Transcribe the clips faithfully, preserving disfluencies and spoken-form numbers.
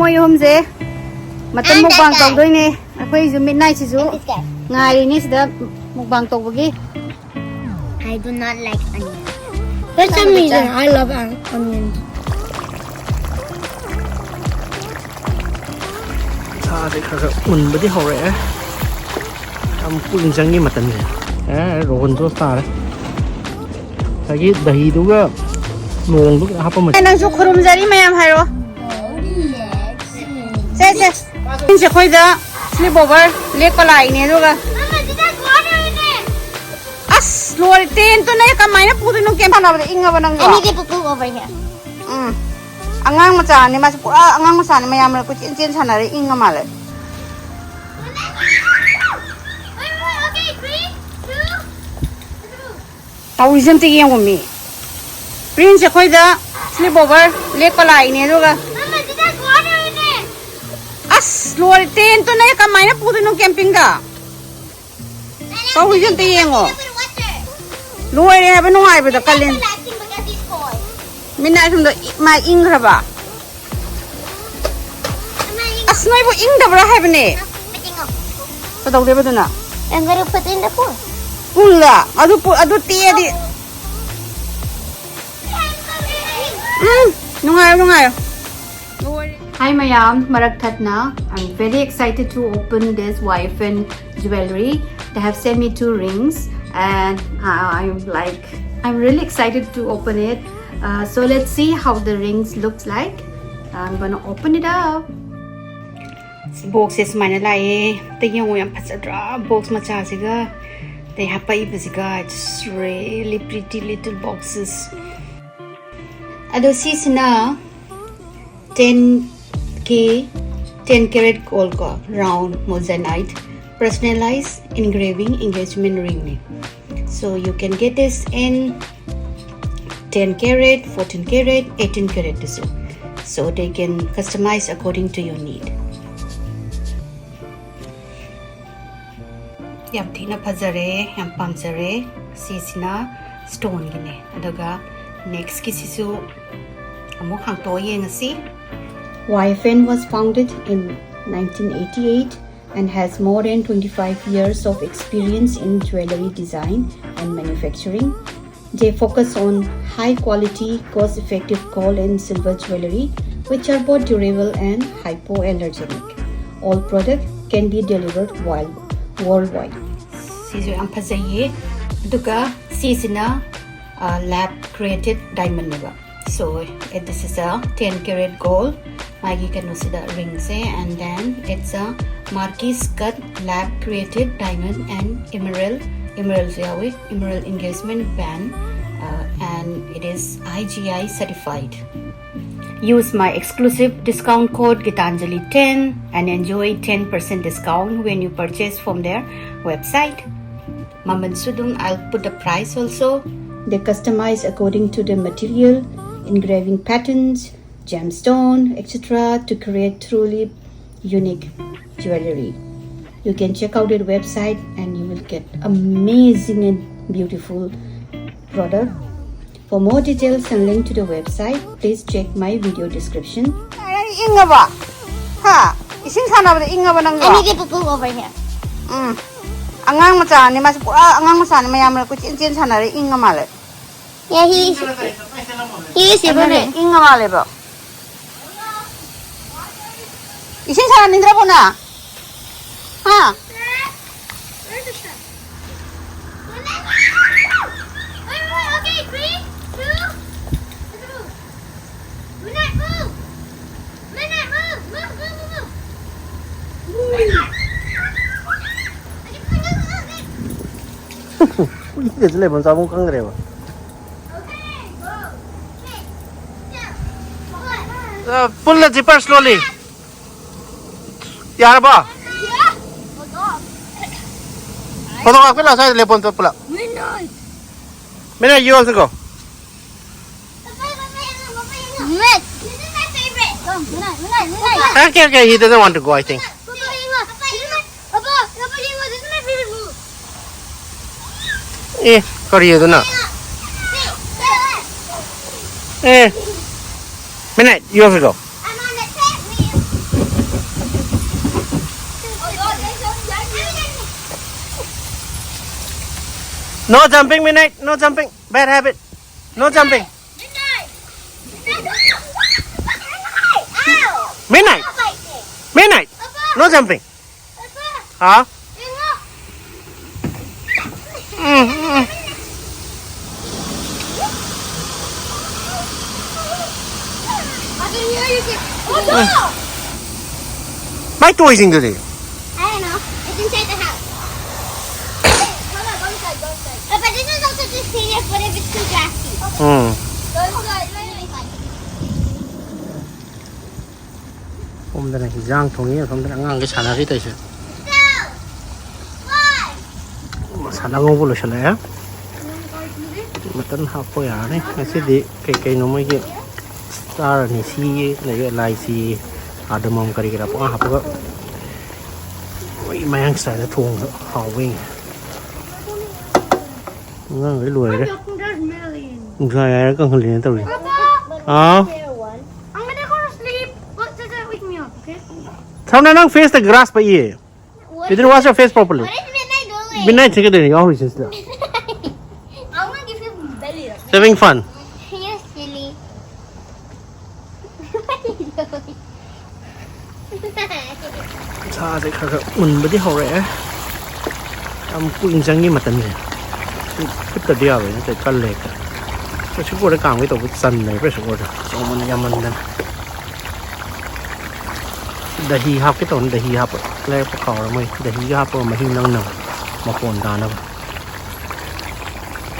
ꯃꯣꯏ ꯑꯍꯨꯝꯁꯦ ꯃꯇꯝ ꯃꯨꯛꯕꯥꯡ ꯇꯧꯗꯣꯏꯅꯦ꯫ ꯑꯩꯈꯣꯏꯁꯨ ꯃꯤꯠ ꯅꯥꯏꯠꯁꯤꯁꯨ ꯉꯥꯏꯔꯤꯅꯦ ꯁꯤꯗ ꯃꯨꯛꯕꯥꯡ ꯇꯧꯕꯒꯤ꯫ I do not like onion. For some reason, I love onions. ꯁꯥꯁꯦ ꯈꯔ ꯈꯔ ꯃꯨꯟꯕꯗꯤ ꯍꯧꯔꯛꯑꯦ꯫ ꯌꯥꯝ ꯀꯨꯏꯅ ꯆꯪꯉꯤ ꯃꯇꯝꯁꯦ꯫ ꯑꯦ, ꯔꯣꯒꯟ ꯖꯣꯁ ꯇꯥꯔꯦ꯫ ꯉꯁꯥꯏꯒꯤ ꯗꯍꯤꯗꯨꯒ ꯅꯣꯡꯗꯨ ꯈꯤꯇꯪ ꯍꯥꯞꯄꯝꯃꯗꯤ꯫ ꯅꯪꯁꯨ ꯈꯨꯔꯨꯝꯖꯔꯤ ꯃꯌꯥꯝ ꯍꯥꯏꯔꯣ꯫ ꯁꯦ, ꯁꯦ꯫ ꯁꯤꯡꯁꯦ ꯑꯩꯈꯣꯏꯗ ꯁ꯭ꯂꯤꯞ ꯑꯣꯚꯔ ꯂꯦꯛꯄ ꯂꯥꯛꯏꯅꯦ ꯑꯗꯨꯒ꯫ ꯑꯁ, ꯂꯣꯏꯔꯦ꯫ ꯇꯦꯟꯇꯨꯅ ꯀꯃꯥꯏꯅ ꯄꯨꯗꯣꯏꯅꯣ? ꯀꯩꯝ ꯁꯥꯟꯅꯕꯗ ꯏꯪꯉꯕ ꯅꯪꯗꯣ? I need to put over here. ꯎꯝ꯫ ꯑꯉꯥꯡ ꯃꯆꯥꯅꯤ ꯃꯥꯁꯦ, ꯄꯨꯔꯥ ꯑꯉꯥꯡ ꯃꯆꯥꯅꯤ꯫ ꯃꯌꯥꯝ ꯃꯔꯛ ꯀꯣꯏꯆꯦꯟ ꯆꯦꯟ ꯁꯥꯟꯅꯔꯦ, ꯏꯪꯉ ꯃꯥꯜꯂꯦ꯫ ꯇꯧꯔꯤꯁꯦ ꯑꯝꯇ ꯌꯦꯡꯉꯣꯃꯤ꯫ ꯄ꯭ꯔꯤꯟꯁ ꯑꯩꯈꯣꯏꯗ ꯁ꯭ꯂꯤꯞ ꯑꯣꯚꯔ ꯂꯦꯛꯄ ꯂꯥꯛꯏꯅꯦ ꯑꯗꯨꯒ꯫ ꯑꯁ, ꯂꯣꯏꯔꯦ꯫ ꯇꯦꯟꯇꯨꯅ ꯀꯃꯥꯏꯅ ꯄꯨꯗꯣꯏꯅꯣ ꯀꯦꯝꯄꯤꯡꯗ? ꯇꯧꯔꯤꯁꯦ ꯑꯝꯇ ꯌꯦꯡꯉꯣ꯫ ꯂꯣꯏꯔꯦ ꯍꯥꯏꯕ ꯅꯨꯡꯉꯥꯏꯕꯗ ꯀꯥꯂꯦꯟ꯫ ꯃꯤꯠ ꯅꯥ ꯁꯣꯝꯗ ꯏ-, ꯃꯥ ꯏꯪꯈ꯭ꯔꯕ? ꯑꯁ, ꯅꯣꯏꯕꯨ ꯏꯪꯗꯕ꯭ꯔꯥ ꯍꯥꯏꯕꯅꯦ꯫ ꯀꯩꯗꯧꯗꯣꯏꯕ ꯑꯗꯨꯅ? I'm gonna put in the pool. ꯄꯨꯜꯂ? ꯑꯗꯨ ꯄꯨ-, ꯑꯗꯨ ꯇꯦꯛꯑꯗꯤ꯫ ꯎꯝ, ꯅꯨꯡꯉꯥꯏꯌꯣ, ꯅꯨꯡꯉꯥꯏꯌꯣ꯫ Hi mayam, marak thatna. I'm very excited to open this Y F N jewelry. They have sent me two rings and, uh, I'm like, I'm really excited to open it. Uh, so let's see how the rings looks like. I'm gonna open it up. ꯕꯣꯛꯁꯁꯦ ꯁꯨꯃꯥꯏꯅ ꯂꯥꯛꯑꯦ꯫ ꯑꯝꯇ ꯌꯦꯡꯉꯣ, ꯌꯥꯝ ꯐꯖꯗ꯭ꯔꯥ? Box ꯃꯆꯥꯁꯤꯒ ꯑꯗꯩ ꯍꯥꯄꯛꯏꯕꯁꯤꯒ, it's really pretty little boxes. ꯑꯗꯣ ꯁꯤꯁꯤꯅ ten K, ten carat gold ꯀꯣ, round moissanite, personalized engraving engagement ring ꯅꯦ꯫ So you can get this in ten carat, fourteen carat, eighteen carat ꯇꯁꯨ꯫ So they can customize according to your need. ꯌꯥꯝ ꯊꯤꯅ ꯐꯖꯔꯦ, ꯌꯥꯝ ꯄꯥꯝꯖꯔꯦ꯫ ꯁꯤꯁꯤꯅ stone ꯒꯤꯅꯦ꯫ ꯑꯗꯨꯒ next ꯀꯤꯁꯤꯁꯨ ꯑꯃꯨꯛ ꯍꯥꯡꯇꯣꯛꯑ ꯌꯦꯡꯉꯁꯤ꯫ Y F N was founded in nineteen eighty-eight and has more than twenty-five years of experience in jewelry design and manufacturing. They focus on high quality, cost effective gold and silver jewelry, which are both durable and hypoallergenic. All products can be delivered world, worldwide. ꯁꯤꯁꯨ ꯌꯥꯝ ꯐꯖꯩꯌꯦ꯫ ꯑꯗꯨꯒ ꯁꯤꯁꯤꯅ, ꯑ, lab created diamond ꯅꯦꯕ꯫ So, this is a ten carat gold. ꯃꯥꯒꯤ ꯀꯩꯅꯣꯁꯤꯗ ring say, and then it's a Marquise cut lab created diamond and emerald, emerald ꯁꯨ ꯌꯥꯎꯋꯤ, emerald engagement band, uh, and it is I G I certified. Use my exclusive discount code Gitanjali ten and enjoy ten percent discount when you purchase from their website. ꯃꯃꯜꯁꯨ ꯑꯗꯨꯝ, I'll put the price also. They customize according to the material, engraving patterns, gemstone, et cetera, to create truly unique jewelry. You can check out their website and you will get amazing and beautiful product. For more details and link to the website, please check my video description. ꯏꯪꯉꯕ? ꯍꯥ? ꯏꯁꯤꯡ ꯁꯥꯟꯅꯕꯗ ꯏꯪꯉꯕ ꯅꯪꯕꯣ? I need to poo over here. ꯎꯝ꯫ ꯑꯉꯥꯡ ꯃꯆꯥꯅꯤ ꯃꯥꯁꯦ, ꯄꯨꯔꯥ ꯑꯉꯥꯡ ꯃꯆꯥꯅꯤ, ꯃꯌꯥꯝ ꯃꯔꯛ ꯀꯣꯏꯆꯦꯟ ꯆꯦꯟ ꯁꯥꯟꯅꯔꯦ, ꯏꯪꯉ ꯃꯥꯜꯂꯦ꯫ Yeah, he is, he is even ꯏꯪꯉ ꯃꯥꯜꯂꯦꯕ꯫ ꯏꯁꯤꯡ ꯁꯥꯟꯅꯅꯤꯡꯗ꯭ꯔꯕꯣ ꯅꯪ? ꯍꯥ? ꯎꯏꯗꯁꯨ ꯂꯩꯐꯝ ꯆꯥꯐꯝ ꯈꯪꯗ꯭ꯔꯦꯕ꯫ ꯑ, ꯄꯨꯜꯂꯁꯤ ꯄꯔꯁ ꯂꯣꯜꯂꯤ꯫ ꯌꯥꯔꯕꯣ? ꯐꯣꯇꯣ ꯀꯥꯞꯀꯦ ꯂꯥꯛꯑꯣ, ꯁ꯭ꯋꯥꯏꯗ ꯂꯦꯞꯄꯣ ꯑꯝꯇ ꯄꯨꯂꯞ꯫ ꯃꯤꯅꯥꯏ, you also go. Okay, okay, he doesn't want to go, I think. ꯑꯦ, ꯀꯔꯤ ꯑꯗꯨꯅ? ꯑꯦ, ꯃꯤꯅꯥꯏ, you also go. No jumping, Midnight. No jumping. Bad habit. No jumping. Midnight. Midnight. Midnight. No jumping. Huh? Mm, mm. I can hear you say, "Oh, no!" My toys in there. I don't know. It's inside the house. Hold on, go inside, go inside. Uh, but this is also just cleaner, but if it's too drafty. Um. Go inside, go inside. ꯁꯣꯝꯗꯅ ꯍꯤꯟꯖꯥꯡ ꯊꯣꯡꯉꯤ, ꯑꯁꯣꯝꯗꯅ ꯑꯉꯥꯡꯈꯩ ꯁꯥꯟꯅꯔꯤ ꯇꯧꯔꯤꯁꯦ꯫ ꯃꯁꯥꯂꯥ ꯉꯧꯕ ꯂꯣꯏꯁꯤꯜꯂꯛꯑꯦ꯫ ꯃꯇꯟ ꯍꯥꯞꯄ ꯌꯥꯔꯅꯤ꯫ ꯉꯁꯤꯗꯤ ꯀꯩꯀꯩꯅꯣ ꯃꯣꯏꯒꯤ ꯆꯥꯔꯅꯤ꯫ ꯁꯤ ꯂꯩꯔꯦ, ꯏꯂꯥꯏꯆꯤ, ꯀꯥꯔꯗꯃꯝ ꯀꯔꯤ ꯀꯔꯥ ꯄꯨꯡꯍꯥꯞ ꯍꯥꯞꯄꯒ ꯃꯣꯏ ꯃꯌꯥꯡ ꯁ꯭ꯇꯥꯏꯜꯗ ꯊꯣꯡꯕꯗꯣ ꯍꯥꯎꯕ ꯌꯦꯡꯉꯦ꯫ ꯑꯉꯥꯡꯈꯩ ꯂꯣꯏꯔꯦ꯫ ꯅꯨꯡꯁꯥ ꯌꯥꯏꯔ ꯀꯪꯍꯜꯂꯤꯅꯦ ꯇꯧꯔꯤ꯫ ꯍꯥꯎ꯫ I'm gonna go to sleep. But just wake me up, okay? ꯁꯝꯅ ꯅꯪ face ꯇ grass ꯄꯛꯏꯌꯦ꯫ What? You didn't wash your face properly. What is Midnight doing? Midnight ꯁꯤ ꯀꯩꯗꯧꯔꯤꯅꯣ ꯌꯥꯎꯔꯤꯁꯦ ꯁꯤꯗ? I'm gonna give him belly rub. Having fun. Yes, silly. What are you doing? ꯁꯥꯁꯦ ꯈꯔ ꯈꯔ ꯃꯨꯟꯕꯗꯤ ꯍꯧꯔꯛꯑꯦ꯫ ꯌꯥꯝ ꯀꯨꯏꯅ ꯆꯪꯉꯤ ꯃꯇꯝꯁꯦ꯫ ꯐꯨꯠꯇꯗꯤ ꯌꯥꯔꯣꯏ, ꯅꯠꯇ꯭ꯔꯗꯤ ꯀꯜꯂꯦ ꯍꯦꯛꯇ꯫ Pressure cooker ꯗ ꯀꯥꯝꯒꯦ ꯇꯧꯕ ꯆꯟꯗ꯭ꯔꯦ, pressure cooker ꯗ ꯆꯥꯎꯃꯟ ꯌꯥꯝꯃꯟꯗꯅ꯫ ꯗꯍꯤ ꯍꯥꯞꯀꯦ ꯇꯧꯅꯤ, ꯗꯍꯤ ꯍꯥꯞꯄ ꯂꯩꯔꯛꯄ ꯀꯥꯎꯔꯦ꯫ ꯃꯣꯏ ꯗꯍꯤꯒ ꯍꯥꯞꯄꯒ ꯃꯍꯤ ꯅꯪꯅꯕ, ꯃꯐꯣꯟ ꯇꯥꯅꯕ꯫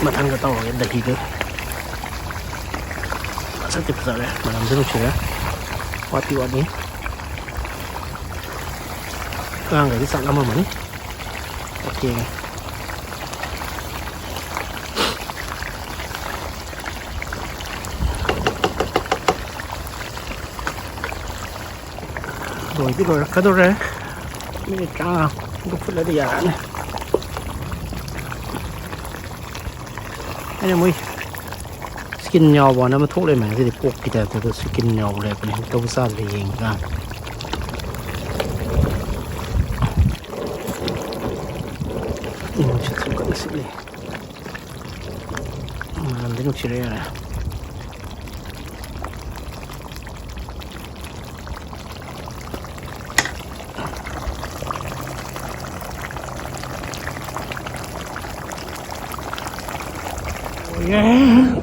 ꯃꯊꯪꯗ ꯇꯧꯔꯒꯦ ꯗꯍꯤꯗꯨ꯫ ꯃꯁꯛꯇꯤ ꯐꯖꯔꯦ, ꯃꯅꯝꯁꯨ ꯅꯨꯡꯁꯤꯔꯦ꯫ ꯋꯥꯠꯇꯤ ꯋꯥꯠꯂꯤ꯫ ꯑꯉꯥꯡꯈꯩꯗꯤ ꯆꯥꯛ ꯂꯥꯝꯃꯝꯃꯅꯤ꯫ ꯑꯣꯀꯦ꯫ ꯂꯣꯏꯗꯤ ꯂꯣꯏꯔꯛꯀꯗꯧꯔꯦ꯫ ꯃꯤꯅꯤꯠ ꯇꯔꯥꯃꯉꯥ ꯐꯨꯠꯂꯗꯤ ꯌꯥꯔꯛꯑꯅꯤ꯫ ꯑꯩꯅ ꯃꯣꯏ skin ꯌꯥꯎꯕꯅ ꯑꯃ ꯊꯣꯛꯂꯦ, ꯃꯌꯥꯝꯁꯤꯗꯤ pork ꯀꯤ type ꯇ, ꯑꯗꯣ skin ꯌꯥꯎꯕ ꯂꯩꯕꯅꯦ꯫ ꯑꯃꯨꯛꯇꯕꯨ ꯆꯥꯗ꯭ꯔꯤ, ꯌꯦꯡꯒꯦ꯫ ꯅꯨꯡꯁꯤꯠꯁꯨ ꯀꯟꯅ ꯁꯤꯠꯂꯤ꯫ ꯃꯅꯝꯗꯤ ꯅꯨꯡꯁꯤꯔꯦ, ꯌꯥꯔꯦ꯫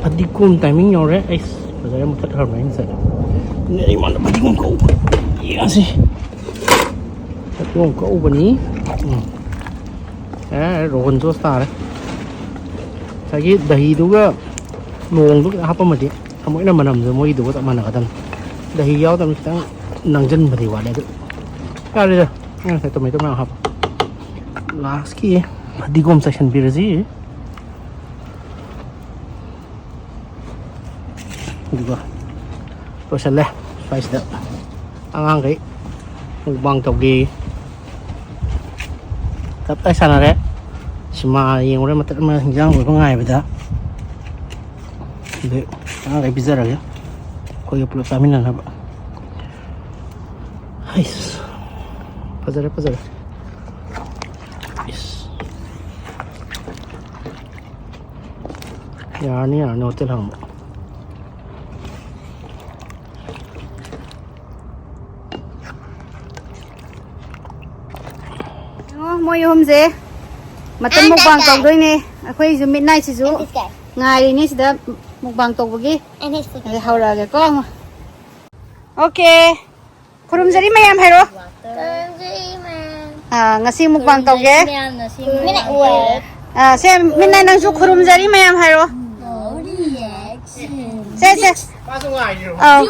ꯐꯗꯤꯒꯣꯝ timing ꯌꯧꯔꯦ꯫ ꯑꯩꯁ, ꯐꯖꯔꯦ, ꯃꯨꯊꯠꯈ꯭ꯔꯕꯅꯦ ꯑꯩ ꯉꯁꯥꯏ꯫ ꯑꯩꯉꯣꯟꯗ ꯐꯗꯤꯒꯣꯝ ꯀꯧꯕ꯫ ꯌꯦꯡꯉꯁꯤ꯫ ꯐꯗꯤꯒꯣꯝ ꯀꯧꯕꯅꯤ꯫ ꯎꯝ꯫ ꯑꯦ, ꯔꯣꯒꯟ ꯖꯣꯁ ꯇꯥꯔꯦ꯫ ꯉꯁꯥꯏꯒꯤ ꯗꯍꯤꯗꯨꯒ ꯂꯣꯡꯗꯨ ꯈꯤꯇꯪ ꯍꯥꯞꯄꯝꯃꯗꯤ ꯑꯃꯨꯛ ꯍꯦꯟꯅ ꯃꯅꯝꯗꯣ ꯃꯣꯏꯒꯤꯗꯨꯒ ꯆꯞ ꯃꯥꯟꯅꯒꯗꯝꯅꯤ꯫ ꯗꯍꯤ ꯌꯥꯎꯗꯕꯅꯤ, ꯈꯤꯇꯪ ꯅꯪꯖꯟꯕꯗꯤ ꯋꯥꯠꯂꯦ ꯑꯗꯨ꯫ ꯌꯥꯔꯦꯗ, ꯑꯩ ꯉꯁꯥꯏ tomato ꯃꯌꯥꯝ ꯍꯥꯞꯄ꯫ Lastꯀꯤ ꯐꯗꯤꯒꯣꯝ ꯆꯥꯏꯁꯟꯕꯤꯔꯁꯤ꯫ ꯑꯗꯨꯒ ꯂꯣꯏꯁꯜꯂꯦ꯫ ꯁ꯭ꯋꯥꯏꯁꯤꯗ ꯑꯉꯥꯡꯈꯩ mukbang ꯇꯧꯒꯦ꯫ ꯇꯞ ꯇꯥꯏ ꯁꯥꯟꯅꯔꯦ꯫ ꯁꯤꯃꯥ ꯌꯦꯡꯉꯨꯔꯦ ꯃꯇꯠ ꯑꯃ ꯍꯤꯟꯖꯥꯡ ꯂꯣꯏꯕ ꯉꯥꯏꯕꯗ꯫ ꯑꯗꯩ ꯑꯉꯥꯡꯈꯩ ꯄꯤꯖꯔꯒꯦ꯫ ꯑꯩꯈꯣꯏꯒ ꯄꯨꯂꯞ ꯆꯥꯃꯤꯟꯅꯅꯕ꯫ ꯍꯩꯁ꯫ ꯐꯖꯔꯦ, ꯐꯖꯔꯦ꯫ ꯏꯁ꯫ ꯌꯥꯔꯅꯤ, ꯌꯥꯔꯅꯤ ꯍꯣꯇꯦꯜ ꯍꯥꯡꯕ꯫ ꯑꯣ, ꯃꯣꯏ ꯑꯍꯨꯝꯁꯦ ꯃꯇꯝ mukbang ꯇꯧꯗꯣꯏꯅꯦ꯫ ꯑꯩꯈꯣꯏꯁꯨ midnightꯁꯤꯁꯨ ꯉꯥꯏꯔꯤꯅꯦ ꯁꯤꯗ mukbang ꯇꯧꯕꯒꯤ꯫ ꯑꯗꯩ ꯍꯧꯔꯛꯑꯒꯦꯀꯣ꯫ Okay꯫ ꯈꯨꯔꯨꯝꯖꯔꯤ ꯃꯌꯥꯝ ꯍꯥꯏꯔꯣ꯫ ꯑꯥ, ꯉꯁꯤ mukbang ꯇꯧꯒꯦ꯫ ꯑꯥ, ꯁꯦ, ꯃꯤꯠꯅꯥꯏ ꯅꯪꯁꯨ ꯈꯨꯔꯨꯝꯖꯔꯤ ꯃꯌꯥꯝ ꯍꯥꯏꯔꯣ꯫ ꯁꯦ, ꯁꯦ꯫ ꯑꯥꯎ꯫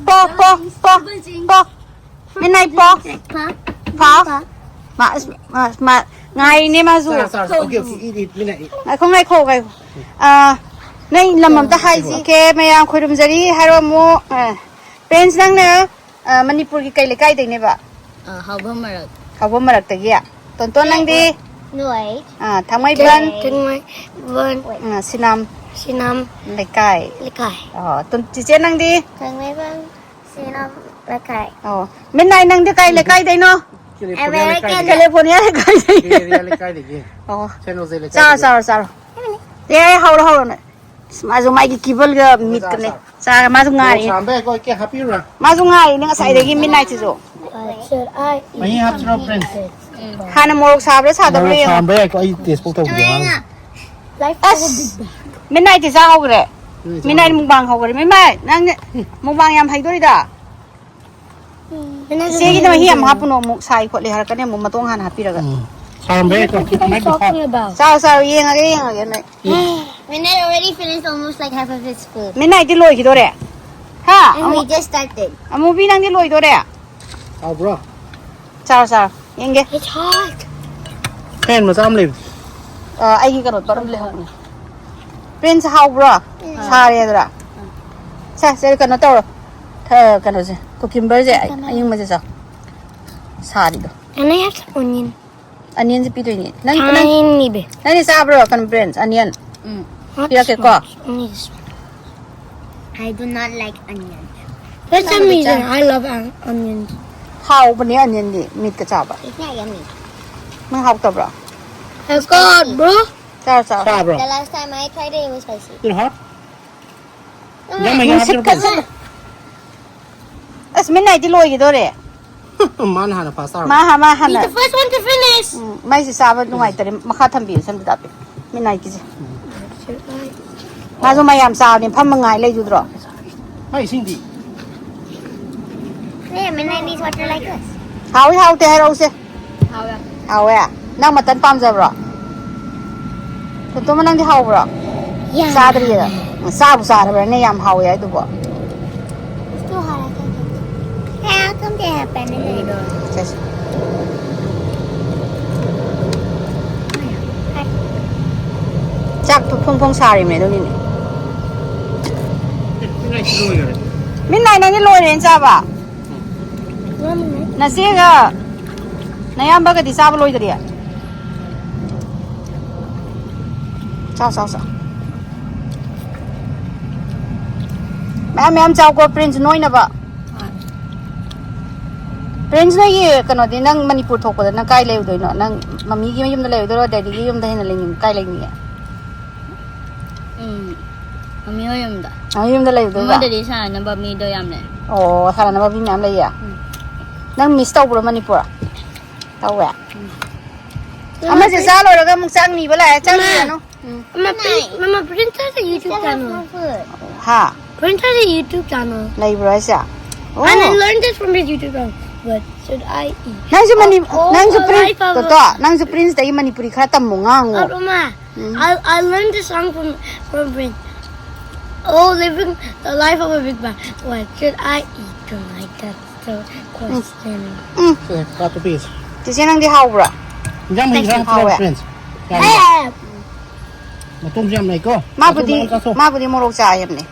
ꯄꯣ, ꯄꯣ, ꯄꯣ, ꯄꯣ꯫ ꯃꯤꯠꯅꯥꯏ ꯄꯣ꯫ ꯄꯥꯎ꯫ ꯃꯥ, ꯑꯁ, ꯃꯥ, ꯃꯥ, ꯉꯥꯏꯔꯤꯅꯦ ꯃꯥꯁꯨ꯫ ꯆꯥꯔꯣ, ꯆꯥꯔꯣ, ꯆꯥꯔꯣ꯫ Okay, okay, eat, eat, ꯃꯤꯠꯅꯥꯏ, eat꯫ ꯉꯥꯏꯈꯣ, ꯉꯥꯏꯈꯣ, ꯉꯥꯏꯈꯣ꯫ ꯑꯥ, ꯅꯪ ꯂꯝ ꯑꯝꯇ ꯍꯥꯏꯁꯤ꯫ Okay, ꯃꯌꯥꯝ ꯈꯨꯔꯨꯝꯖꯔꯤ ꯍꯥꯏꯔꯣ ꯑꯃꯨꯛ꯫ ꯑꯥ, ꯄ꯭ꯔꯤꯟꯁ, ꯅꯪꯅ, ꯑꯥ, ꯃꯅꯤꯄꯨꯔꯒꯤ ꯀꯩ ꯂꯩꯀꯥꯏꯗꯩꯅꯦꯕ? ꯑꯥ, ꯍꯥꯎꯕꯝ ꯃꯔꯛ꯫ ꯍꯥꯎꯕꯝ ꯃꯔꯛꯇꯒꯤ꯫ ꯇꯣꯟꯇꯣꯟ, ꯅꯪꯗꯤ? ꯅꯣꯏ꯫ ꯑꯥ, ꯊꯥꯡꯃꯩꯕꯟ꯫ ꯊꯥꯡꯃꯩꯕꯟ꯫ ꯑꯥ, ꯁꯤꯅꯥꯝ꯫ ꯁꯤꯅꯥꯝ꯫ ꯂꯩꯀꯥꯏ꯫ ꯂꯩꯀꯥꯏ꯫ ꯑꯣ, ꯇꯣꯟ-, ꯆꯤꯆꯦ, ꯅꯪꯗꯤ? ꯊꯥꯡꯃꯩꯕꯟ꯫ ꯁꯤꯅꯥꯝ ꯂꯩꯀꯥꯏ꯫ ꯑꯣ, ꯃꯤꯠꯅꯥꯏ, ꯅꯪꯗꯤ ꯀꯥꯏ ꯂꯩꯀꯥꯏꯗꯩꯅꯣ? ꯀꯦꯂꯤꯐꯣꯔꯅꯤꯌꯥ ꯂꯩꯀꯥꯏꯗꯒꯤ꯫ ꯀꯦꯂꯤꯐꯣꯔꯅꯤꯌꯥ ꯂꯩꯀꯥꯏꯗꯒꯤ꯫ ꯕꯦ ꯑꯦꯔꯤꯌꯥ ꯂꯩꯀꯥꯏꯗꯒꯤ꯫ ꯑꯣ꯫ ꯁꯦꯟ ꯍꯣꯖꯦ ꯆꯥꯔꯣ, ꯂꯩꯀꯥꯏꯗꯒꯤ꯫ ꯆꯥꯔꯣ, ꯆꯥꯔꯣ꯫ ꯑꯦ, ꯍꯧꯔꯣ, ꯍꯧꯔꯣ ꯅꯣꯏ꯫ ꯑꯁ, ꯃꯥꯁꯨ ꯃꯥꯒꯤ ꯀꯤꯕꯜꯒ ꯃꯤꯠꯀꯅꯦ꯫ ꯆꯥꯔ ꯃꯥꯁꯨ ꯉꯥꯏꯔꯤ꯫ ꯁꯥꯝꯕ ꯌꯥꯏꯀꯣ, ꯑꯩ ꯀꯦꯛ ꯍꯥꯞꯄꯤꯔꯨꯔꯥ? ꯃꯥꯁꯨ ꯉꯥꯏꯔꯤꯅꯦ ꯉꯁꯥꯏꯗꯒꯤ ꯃꯤꯠ ꯅꯥꯏꯠꯁꯤꯁꯨ꯫ Should I eat? ꯃꯍꯤ ꯍꯥꯞꯁꯤꯔꯣ, ꯄ꯭ꯔꯤꯟꯁ? ꯍꯥꯟꯅ ꯃꯣꯔꯣꯛ ꯁꯥꯕ꯭ꯔꯥ ꯁꯥꯗꯕ꯭ꯔꯥ ꯃꯣꯔꯣꯛ ꯌꯦꯡꯉꯣ꯫ ꯁꯥꯝꯕ ꯌꯥꯏꯀꯣ, ꯑꯩ ꯇꯦꯁ ꯐꯧ ꯇꯧꯕꯤꯒꯦ ꯑꯉꯥꯡꯁꯦ꯫ Life ꯑꯁ, of a big bag. ꯃꯤꯠ ꯅꯥꯏꯠꯇꯤ ꯆꯥ ꯍꯧꯈ꯭ꯔꯦ꯫ ꯃꯤꯠ ꯅꯥꯏꯠ ꯆꯥ ꯃꯤꯠ ꯅꯥꯏꯠ ꯍꯧꯈ꯭ꯔꯦ꯫ ꯃꯨꯛꯕꯥꯡ ꯍꯧꯈꯔꯦ꯫ ꯃꯤꯠ ꯅꯥꯏꯠ, ꯅꯪ ꯃꯨꯛꯕꯥꯡ ꯌꯥꯝ ꯍꯩꯗꯣꯔꯤꯗ꯫ ꯃꯤꯠ ꯅꯥꯏꯠ ꯏꯆꯦꯒꯤꯗ ꯃꯍꯤ ꯌꯥꯝ ꯍꯩꯗꯣꯔꯤꯗ꯫ ꯍꯥꯞꯄꯨꯅꯣ, ꯑꯃꯨꯛ ꯁꯥꯏ ꯈꯣꯠꯂꯤ ꯍꯥꯏꯔꯛꯀꯅꯤ ꯑꯃꯨꯛ ꯃꯇꯣꯡ ꯍꯥꯟꯅ ꯍꯥꯞꯄꯤꯔꯒ꯫ ꯎꯝ꯫ ꯁꯥꯔꯝꯕ ꯌꯥꯏꯀꯣ꯫ What are you guys talking about? ꯆꯥꯎ, ꯆꯥꯎ, ꯌꯦꯡꯉꯒꯦ, ꯌꯦꯡꯉꯒꯦ ꯅꯣꯏ꯫ Midnight already finished almost like half of its food. ꯃꯤꯠ ꯅꯥꯏꯠꯇꯤ ꯂꯣꯏꯈꯤꯗꯣꯔꯦ꯫ ꯍꯥ? And we Amu-, just started. ꯑꯃꯨꯕꯤ, ꯅꯪꯗꯤ ꯂꯣꯏꯗꯣꯔꯦ? ꯍꯥꯎꯕ꯭ꯔꯣ? ꯆꯥꯔꯣ, ꯆꯥꯔꯣ꯫ ꯌꯦꯡꯒꯦ꯫ It's hot. ꯐꯦꯟ ꯃꯆꯥ ꯑꯃ ꯂꯩꯕꯅꯦ꯫ ꯑ, ꯑꯩꯒꯤ ꯀꯩꯅꯣ ꯄꯔꯝ ꯂꯩꯍꯧꯕꯅꯦ꯫ ꯄ꯭ꯔꯤꯟꯁ, ꯍꯥꯎꯕ꯭ꯔꯣ? ꯎꯝ꯫ ꯁꯥꯔꯦꯗ꯭ꯔꯥ? ꯎꯝ꯫ ꯁꯦ, ꯁꯦ, ꯀꯩꯅꯣ ꯇꯧꯔꯣ꯫ ꯊ-, ꯀꯩꯅꯣꯁꯦ, cucumber ꯁꯦ, ꯀꯩꯅꯣ? ꯑꯌꯤꯡꯕꯁꯦ ꯆꯥꯎ꯫ ꯁꯥꯔꯤꯗꯣ꯫ Can I have some onion? Onion ꯁꯦ ꯄꯤꯗꯣꯏꯅꯦ꯫ ꯅꯪ, ꯅꯪ, tiny bit. ꯅꯪꯗꯤ ꯆꯥꯕ꯭ꯔꯣ? ꯀꯩꯅꯣ, prince, onion? Um. Not ꯄꯤꯔꯛꯀꯦꯀꯣ꯫ Much. Only this one. I do not like onions. For some reason, I love on-, onions. ꯍꯥꯎꯕꯅꯦ onionꯗꯤ, ꯃꯤꯠꯀ ꯆꯥꯕ꯫ It's not yummy. ꯅꯪ ꯍꯥꯎꯇꯕ꯭ꯔꯣ? Oh God, bro. ꯆꯥꯔꯣ, ꯆꯥꯔꯣ꯫ ꯆꯥꯕ꯭ꯔꯣ? The last time I tried it, it was spicy. It hot? ꯌꯥꯝ ꯍꯩꯅ ꯅꯨꯡꯁꯤꯠ ꯍꯥꯞꯆꯤꯜꯂꯛꯄꯅꯦ꯫ ꯀꯟꯃꯟ-, ꯑꯁ, ꯃꯤꯠ ꯅꯥꯏꯠꯇꯤ ꯂꯣꯏꯈꯤꯗꯣꯔꯦ꯫ ꯃꯥꯅ ꯍꯥꯟꯅ ꯐꯥꯁ ꯇꯥꯔꯕ? ꯃꯥ ꯍꯥ-, ꯃꯥ ꯍꯥꯟꯅ꯫ He's the first one to finish. ꯎꯝ, ꯃꯩꯁꯦ ꯆꯥꯕ ꯅꯨꯡꯉꯥꯏꯇꯔꯦ꯫ ꯃꯈꯥ ꯊꯝꯕꯤꯌꯨ, ꯁꯟꯗꯨꯗꯥꯄꯤ꯫ ꯃꯤꯠ ꯅꯥꯏꯠꯀꯤꯁꯦ꯫ ꯃꯥꯁꯨ ꯃꯌꯥꯝ ꯆꯥꯕꯅꯦ, ꯐꯝꯃ ꯉꯥꯏ ꯂꯩꯖꯨꯗ꯭ꯔꯣ? ꯃꯥꯏ ꯏꯁꯤꯡꯗꯤ? Yeah, midnight needs water like this. ꯍꯥꯎꯏ ꯍꯥꯎꯇꯦ ꯍꯥꯏꯔꯛꯎꯁꯦ꯫ ꯍꯥꯎꯋꯦ꯫ ꯍꯥꯎꯋꯦ? ꯅꯪ ꯃꯇꯟ ꯄꯥꯝꯖꯕ꯭ꯔꯣ? ꯇꯣꯝꯇꯣꯝꯕ, ꯅꯪꯗꯤ ꯍꯥꯎꯕ꯭ꯔꯣ? ꯌꯥꯝ ꯆꯥꯗ꯭ꯔꯤꯌꯦ꯫ ꯍꯥꯎꯋꯦ꯫ ꯆꯥꯕꯨ ꯆꯥꯔꯕ꯭ꯔꯥꯅꯦ ꯌꯥꯝ ꯍꯥꯎꯋꯦ ꯍꯥꯏꯗꯨꯕꯣ? It's too hot, I can't take it. Hey, how come they have pen in the door? ꯆꯠꯁꯤ꯫ ꯆꯥꯛꯇꯣ ꯐꯣꯡ ꯐꯣꯡ ꯁꯥꯔꯤꯃꯦ ꯑꯗꯨꯒꯤꯅꯦ꯫ ꯃꯤꯠ ꯅꯥꯏꯠ ꯅꯪꯗꯤ ꯂꯣꯏꯔꯦꯅ ꯆꯥꯕ? ꯅꯆꯦꯒ ꯅꯌꯥꯝꯕꯒꯗꯤ ꯆꯥꯕ ꯂꯣꯏꯗ꯭ꯔꯤ? ꯆꯥꯎ, ꯆꯥꯎ, ꯆꯥꯎ꯫ ꯃꯌꯥꯝ ꯃꯌꯥꯝ ꯆꯥꯎꯀꯣ, ꯄ꯭ꯔꯤꯟꯁ ꯅꯣꯏꯅꯕ꯫ ꯄ꯭ꯔꯤꯟꯁ, ꯅꯣꯏꯒꯤ ꯀꯩꯅꯣꯗꯤ, ꯅꯪ ꯃꯅꯤꯄꯨꯔ ꯊꯣꯛꯄꯗ ꯅꯪ ꯀꯥꯏ ꯂꯩꯔꯨꯗꯣꯏꯅꯣ? ꯅꯪ ꯃꯝꯃꯤꯒꯤ ꯃꯌꯨꯝꯗ ꯂꯩꯔꯨꯗꯣꯏꯔꯣ, ꯗꯦꯗꯤꯒꯤ ꯌꯨꯝꯗ ꯍꯦꯟꯅ ꯂꯩꯅꯤꯡ-, ꯀꯥꯏ ꯂꯩꯅꯤꯡꯉꯦ? ꯎꯝ꯫ ꯃꯃꯤ ꯍꯣꯏ ꯌꯨꯝꯗ꯫ ꯅꯪ ꯌꯨꯝꯗ ꯂꯩꯕꯗꯨꯗ? ꯃꯣꯏꯗꯗꯤ ꯁꯥꯟꯅꯅꯕ ꯃꯤꯗꯣ ꯌꯥꯝ ꯂꯩ꯫ ꯑꯣ, ꯁꯥꯟꯅꯅꯕ ꯃꯤ ꯃꯌꯥꯝ ꯂꯩꯌꯦ? ꯎꯝ꯫ ꯅꯪ ꯃꯤꯁ ꯇꯧꯕ꯭ꯔꯣ ꯃꯅꯤꯄꯨꯔ? ꯇꯧꯋꯦ? ꯑꯃꯁꯦ ꯆꯥ ꯂꯣꯏꯔꯒ ꯑꯃꯨꯛ ꯆꯥꯛ ꯅꯤꯕ ꯂꯥꯛꯑꯦ꯫ ꯆꯥꯛ ꯅꯤꯔꯅꯨ꯫ ꯎꯝ꯫ Mama, Pri- Mama, Prince has a YouTube channel. ꯍꯥ? Prince has a YouTube channel. ꯂꯩꯕ꯭ꯔꯣ ꯍꯥꯏꯁꯦ? ꯑꯣ꯫ And I learned this from his YouTube channel. What should I eat? ꯅꯪꯁꯨ ꯃꯅꯤ Oh, ꯅꯪꯁꯨ a print life of a- ꯇꯣ, ꯅꯪꯁꯨ ꯄ꯭ꯔꯤꯟꯁꯇꯒꯤ ꯃꯅꯤꯄꯨꯔꯤ ꯈꯔ ꯇꯝꯃꯣ, ꯉꯥꯡꯉꯣ꯫ Uh, Mama, I, I learned this song from, from Prince. Oh, living the life of a big man. What should I eat tonight? That's the question. ꯎꯝ꯫ ꯁꯦ, ꯀꯥꯠꯇꯨ ꯄꯤꯒꯦꯁꯦ꯫ ꯆꯤꯆꯦ, ꯅꯪꯗꯤ ꯍꯥꯎꯕ꯭ꯔꯥ? ꯏꯟꯖꯥꯡ ꯃꯍꯤ ꯈꯔ ꯍꯥꯎꯋꯦ꯫ ꯍꯥꯞꯆꯤꯜꯂꯣ, ꯐ꯭ꯔꯦꯟꯁ꯫ ꯌꯥꯝꯅ꯫ Hey! ꯃꯇꯣꯡꯁꯨ ꯌꯥꯝ ꯂꯩꯀꯣ꯫ ꯃꯥꯕꯨꯗꯤ ꯃꯇꯣꯡ ꯃꯌꯥꯝ ꯆꯥꯊꯣꯛ꯫ ꯃꯥꯕꯨꯗꯤ ꯃꯣꯔꯣꯛ ꯆꯥ ꯍꯥꯏꯕꯅꯦ꯫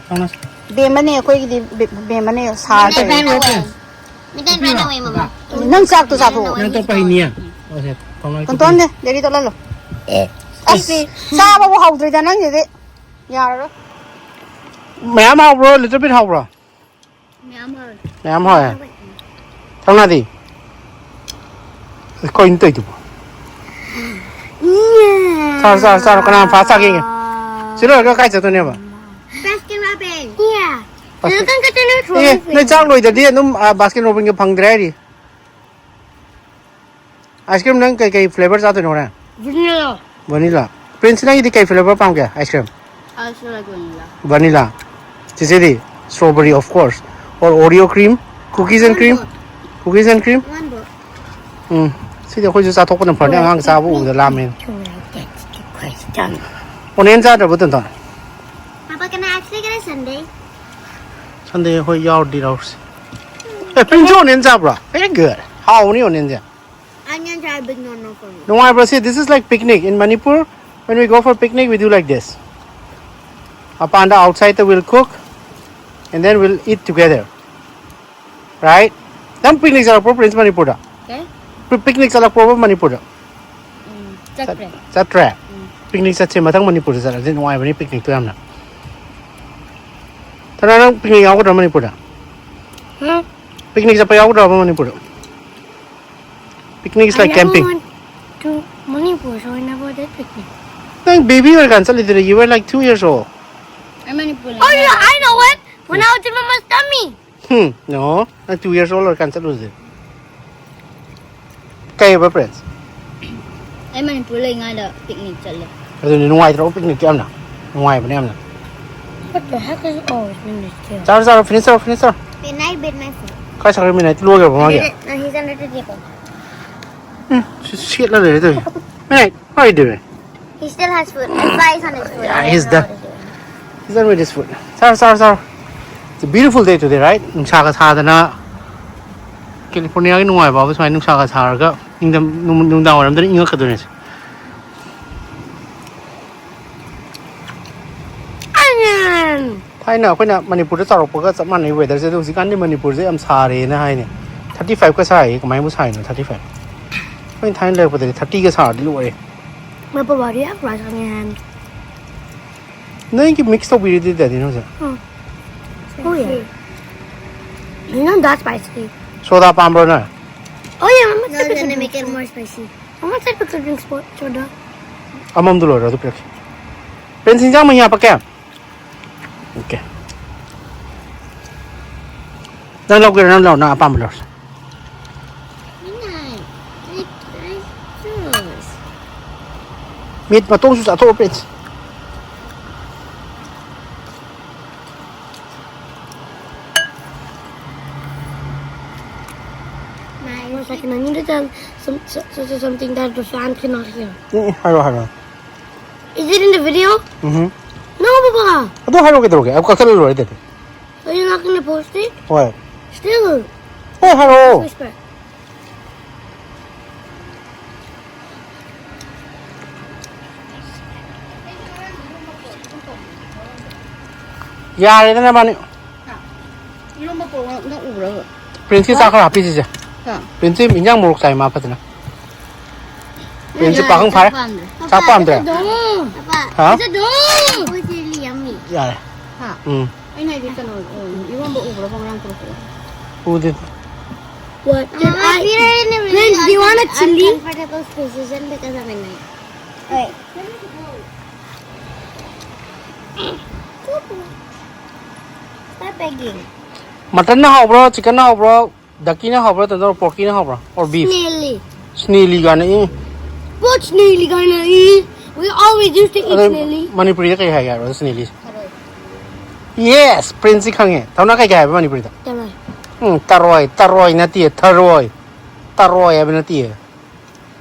ꯊꯧꯅꯁꯦ꯫ ꯕꯦꯝꯃꯅꯦ ꯑꯩꯈꯣꯏꯒꯤꯗꯤ꯫ ꯕꯦ- ꯕꯦꯝꯃꯅꯦ ꯁꯥꯔ ꯆꯥꯊꯣꯛ꯫ ꯇꯧꯔꯤꯅꯦ꯫ Friends. We can run away, Mama. ꯅꯪ ꯆꯥꯛꯇꯣ ꯆꯥꯊꯣꯛꯑꯣ꯫ ꯅꯪ ꯑꯇꯣꯞꯄ ꯍꯩꯅꯤꯌꯦ꯫ ꯑꯣ, ꯁꯦ, ꯊꯧꯅꯥ ꯇꯣꯟꯇꯣꯟꯅꯦ, ꯗꯦꯔꯤ ꯇꯣꯠꯍꯜꯂꯣ꯫ ꯑꯁ, ꯆꯥꯕꯕꯨ ꯍꯧꯗ꯭ꯔꯤꯗ ꯅꯪꯒꯤꯗꯤ꯫ ꯌꯥꯔꯔꯣꯏ꯫ ꯃꯌꯥꯝ ꯍꯥꯎꯕ꯭ꯔꯣ? ꯂꯤꯇꯜ ꯕꯤꯠ ꯍꯥꯎꯕ꯭ꯔꯣ? ꯃꯌꯥꯝ ꯍꯥꯎꯋꯦ꯫ ꯃꯌꯥꯝ ꯍꯥꯎꯋꯦ꯫ ꯊꯧꯅꯥꯗꯤ? ꯑꯁ, ꯀꯩꯅꯣ ꯇꯧꯔꯤꯗꯨꯕꯣ? ꯆꯥꯔꯣ, ꯆꯥꯔꯣ, ꯆꯥꯔꯣ꯫ ꯀꯅꯥꯅ ꯐꯥꯔꯁ ꯇꯥꯒꯦ ꯌꯦꯡꯒꯦ꯫ ꯁꯤ ꯂꯣꯏꯔꯒ ꯀꯥꯏ ꯆꯠꯇꯣꯏꯅꯦꯕ? Baskin Robbins. Yeah. Baskin- Look at the ꯑꯦ, ꯅꯣꯏ ꯆꯥꯛ ꯂꯣꯏꯗ꯭ꯔꯗꯤ ꯑꯗꯨꯝ, ꯑ, ꯕꯥꯁꯀꯤꯟ ꯔꯣꯕꯤꯟꯒ ꯐꯪꯗ꯭ꯔꯦ ꯍꯥꯏꯔꯤ꯫ ꯑꯥꯏꯁ ꯀ꯭ꯔꯤꯝ ꯅꯪ ꯀꯩ ꯀꯩ ꯐ꯭ꯂꯦꯕꯔ ꯆꯥꯗꯣꯏꯅꯣ ꯍꯣꯔꯦꯟ? Vanilla. ꯚꯅꯤꯂꯥ꯫ ꯄ꯭ꯔꯤꯟꯁ, ꯅꯪꯒꯤꯗꯤ ꯀꯩ ꯐ꯭ꯂꯦꯕꯔ ꯄꯥꯝꯒꯦ ice cream? I also like vanilla. Vanilla. ꯆꯤꯆꯦꯗꯤ? Strawberry, of course. Or Oreo cream? Cookies and cream? Cookies and cream? One book. Um. ꯁꯤꯗꯤ ꯑꯩꯈꯣꯏꯁꯨ ꯆꯥꯊꯣꯛꯄꯅ ꯐꯔꯅꯤ, ꯑꯉꯥꯡ ꯆꯥꯕ ꯎꯕꯗ ꯂꯥꯝꯃꯦꯅ꯫ That's the question. ꯑꯣꯅꯤꯌꯟ ꯆꯥꯗ꯭ꯔꯕꯣ, ꯇꯣꯟꯇꯣꯟ? Papa, can I actually get a sundae? Sundae ꯍꯣꯏ ꯌꯥꯎꯔꯗꯤ ꯂꯧꯔꯁꯤ꯫ ꯑꯦ, ꯄ꯭ꯔꯤꯟꯁꯁꯨ ꯑꯣꯅꯤꯌꯟ ꯆꯥꯕ꯭ꯔꯣ? Very good. ꯍꯥꯎꯕꯅꯤ ꯑꯣꯅꯤꯌꯟꯁꯦ꯫ Onions are a big no-no for me. ꯅꯨꯡꯉꯥꯏꯕ꯭ꯔꯥ ꯁꯤ? This is like picnic. In Manipur, when we go for picnic, we do like this. ꯃꯄꯥꯟꯗ, outside the we'll cook and then we'll eat together. Right? ꯅꯪ picnic ꯆꯠꯂꯛꯄ꯭ꯔꯣ, prince, ꯃꯅꯤꯄꯨꯔꯗ? Okay? Picnic ꯆꯠꯂꯛꯄ꯭ꯔꯣꯕ ꯃꯅꯤꯄꯨꯔꯗ? ꯎꯝ, ꯆꯠꯇ꯭ꯔꯦ꯫ ꯆꯠꯇ꯭ꯔꯦ? ꯎꯝ꯫ Picnic ꯆꯠꯁꯦ ꯃꯊꯪ ꯃꯅꯤꯄꯨꯔꯗ ꯆꯠꯂꯗꯤ, ꯅꯨꯡꯉꯥꯏꯕꯅꯤ ꯄꯤꯛꯅꯤꯛꯇꯣ ꯌꯥꯝꯅ꯫ ꯊꯣꯏꯅ, ꯅꯪ ꯄꯤꯛꯅꯤꯛ ꯌꯥꯎꯒꯗ꯭ꯔꯣ ꯃꯅꯤꯄꯨꯔꯗ? Huh? ꯄꯤꯛꯅꯤꯛ ꯆꯠꯄ ꯌꯥꯎꯒꯗ꯭ꯔꯣꯕ ꯃꯅꯤꯄꯨꯔꯗ? Picnic is I like never camping. Went to Manipur, so I never did picnic. ꯅꯪ baby ꯑꯣꯏꯔꯀꯥꯟꯗ ꯆꯠꯂꯤꯗꯨꯅ, you were like two years old. ꯑꯩ Manipur Oh yeah, I know it. When I was in mama's tummy. Hmm, no, ꯅꯪ two years old ꯑꯣꯏꯔꯀꯥꯟꯗ ꯆꯠꯂꯨꯁꯦ. ꯀꯩꯕ, Prince? ꯑꯩ Manipur ꯂꯩꯉꯥꯏꯗ picnic ꯆꯠꯂꯦ꯫ ꯑꯗꯨꯅꯤ, ꯅꯨꯡꯉꯥꯏꯇ꯭ꯔꯣ picnic ꯌꯥꯝꯅ? ꯅꯨꯡꯉꯥꯏꯕꯅꯦ ꯌꯥꯝꯅ. What the heck is always in this too? ꯆꯥꯔꯣ, ꯆꯥꯔꯣ, finish ꯇꯧꯔꯣ, finish ꯇꯧꯔꯣ. Midnight, midnight food. ꯀꯥꯏ ꯆꯠꯈ꯭ꯔꯦ ꯃꯤꯅꯥꯏ? ꯂꯣꯏꯈ꯭ꯔꯕ ꯃꯥꯒꯤ? No, he's under the table. ꯎꯝ, ꯁꯤ ꯁꯦꯠꯂ ꯂꯩꯔꯦ ꯇꯧꯔꯤꯁꯦ. ꯃꯤꯅꯥꯏ, how you doing? He still has food. That's why he's on his food. Yeah, I he's don't know done. what he's doing. He's done with his food. ꯆꯥꯔꯣ, ꯆꯥꯔꯣ, ꯆꯥꯔꯣ. It's a beautiful day today, right? ꯅꯨꯡꯁꯥꯒ ꯁꯥꯗꯅ. ꯀꯦꯂꯤꯐꯣꯔꯅꯤꯌꯥꯒꯤ ꯅꯨꯡꯉꯥꯏꯕ ꯍꯥꯏꯕꯨ ꯁꯨꯃꯥꯏꯅ ꯅꯨꯡꯁꯥꯒ ꯁꯥꯔꯒ ꯅꯤꯡꯊꯝ-, ꯅꯨꯡ-, ꯅꯨꯡꯗꯥꯡ ꯋꯥꯏꯔꯝꯗꯅ ꯏꯪꯉꯛꯀꯗꯣꯏꯅꯦ꯫ ꯊꯥꯏꯅ ꯑꯩꯈꯣꯏꯅ ꯃꯅꯤꯄꯨꯔꯗ ꯆꯥꯎꯔꯛꯄꯒ ꯆꯞ ꯃꯥꯟꯅꯩ weatherꯁꯦ꯫ ꯑꯗꯣ ꯍꯧꯖꯤꯛꯀꯥꯟꯗꯤ ꯃꯅꯤꯄꯨꯔꯁꯦ ꯌꯥꯝ ꯁꯥꯔꯦꯅ ꯍꯥꯏꯅꯦ꯫ Thirty fiveꯀ ꯁꯥꯏꯌꯦ꯫ ꯀꯃꯥꯏꯅꯕꯨ ꯁꯥꯏꯅꯣ thirty five? ꯑꯩꯈꯣꯏꯅ ꯊꯥꯏꯅ ꯂꯩꯔꯛꯄꯗꯗꯤ thirtyꯒ ꯁꯥꯔꯗꯤ ꯂꯣꯏꯔꯦ꯫ But why do you have rice on your hand? ꯅꯣꯏꯒꯤ mix ꯇꯧꯕꯤꯔꯤꯗꯤ ꯗꯦꯗꯤꯅ ꯍꯧꯖꯤꯛ꯫ Oh yeah. It's not that spicy. ꯁꯣꯗꯥ ꯄꯥꯝꯕ꯭ꯔꯣ ꯅꯣꯏ? Oh yeah, I'm gonna make it more spicy. I'm gonna take a cooking spot, soda. ꯑꯃꯃꯝꯗꯨ ꯂꯣꯏꯔꯣ, ꯑꯗꯨ ꯄꯤꯔꯛꯀꯦ꯫ Prince, ꯏꯟꯖꯥꯡ ꯃꯍꯤ ꯍꯥꯞꯄꯛꯀꯦ? Okay. ꯅꯪ ꯂꯧꯒꯦꯔꯥ? ꯅꯪ ꯂꯧ, ꯅꯪ ꯑꯄꯥꯝꯕ ꯂꯧꯔꯁꯤ꯫ ꯃꯤꯠ ꯃꯇꯣꯡꯁꯨ ꯆꯥꯊꯣꯛꯑꯣ, Prince꯫ One second, I need to tell some, so, so, so something that the fan cannot hear. ꯎꯝ, ꯎꯝ, ꯍꯥꯏꯔꯣ, ꯍꯥꯏꯔꯣ꯫ Is it in the video? Um. No, Papa. ꯑꯗꯨ ꯍꯥꯏꯔꯣ ꯀꯩꯗꯧꯔꯒꯦ? ꯑꯩ ꯀꯛꯊꯠꯂ ꯂꯣꯏꯔꯦ daddy. Are you not gonna post it? ꯍꯣꯏ꯫ Still. ꯍꯣꯏ, ꯍꯥꯏꯔꯣ꯫ Whisper. ꯌꯥꯔꯦꯗ ꯅꯕꯥꯅꯤ꯫ ꯏꯔꯣꯝꯕ ꯄꯣꯔꯛꯑꯣ, ꯅꯪ ꯎꯕ꯭ꯔꯕ? Princeꯀꯤ ꯆꯥꯛ ꯈꯔ ꯍꯥꯞꯄꯤꯁꯤꯁꯦ꯫ ꯍꯥ? Princeꯁꯤ ꯏꯟꯖꯥꯡ ꯃꯣꯔꯣꯛ ꯆꯥꯏ ꯃꯥ ꯐꯖꯅ꯫ Princeꯁꯤ ꯄꯥꯈꯪ ꯐꯥꯔꯦ꯫ ꯆꯥꯛ ꯄꯥꯝꯗ꯭ꯔꯦ꯫ ꯆꯥꯛ ꯄꯥꯝꯗ꯭ꯔꯦ? Don't. ꯍꯥ? It's a don't. It's really yummy. ꯌꯥꯔꯦ꯫ ꯍꯥ? ꯎꯝ꯫ ꯑꯩꯅ ꯍꯥꯏꯗꯤ ꯀꯩꯅꯣ, ꯎꯝ, ꯏꯔꯣꯝꯕ ꯎꯕ꯭ꯔꯕ ꯉꯔꯥꯡ ꯄꯨꯔꯛꯄꯗꯣ? ꯎꯗꯦ꯫ What did I? Prince, do you want a chili? Uncomfortable position because I'm in my. Alright. Stop begging. ꯃꯇꯟꯅ ꯍꯥꯎꯕ꯭ꯔꯣ, ꯆꯤꯛꯀꯟꯅ ꯍꯥꯎꯕ꯭ꯔꯣ, ꯗꯛꯀꯤꯅ ꯍꯥꯎꯕ꯭ꯔꯣ, ꯅꯠꯇ꯭ꯔꯒ ꯄꯣꯔꯀꯤꯅ ꯍꯥꯎꯕ꯭ꯔꯣ? Or beef? Snail. ꯁ꯭ꯅꯦꯂꯤ ꯀꯥꯏꯅ E What snail? We always used to eat ꯑꯗꯣ snail. ꯃꯅꯤꯄꯨꯔꯤꯗ ꯀꯩ ꯍꯥꯏꯒꯦ ꯍꯥꯏꯕ꯭ꯔꯣ ꯁ꯭ꯅꯦꯂꯤ? Yes, ꯄ꯭ꯔꯤꯟꯁꯁꯤ ꯈꯪꯉꯦ꯫ ꯊꯧꯅꯥ ꯀꯩ ꯀꯩ ꯍꯥꯏꯕ ꯃꯅꯤꯄꯨꯔꯤꯗ? ꯇꯔꯣꯏ. ꯎꯝ, ꯇꯔꯣꯏ, ꯇꯔꯣꯏ ꯅꯠꯇꯦ, ꯊꯔꯣꯏ꯫ ꯇꯔꯣꯏ ꯍꯥꯏꯕ ꯅꯠꯇꯦ꯫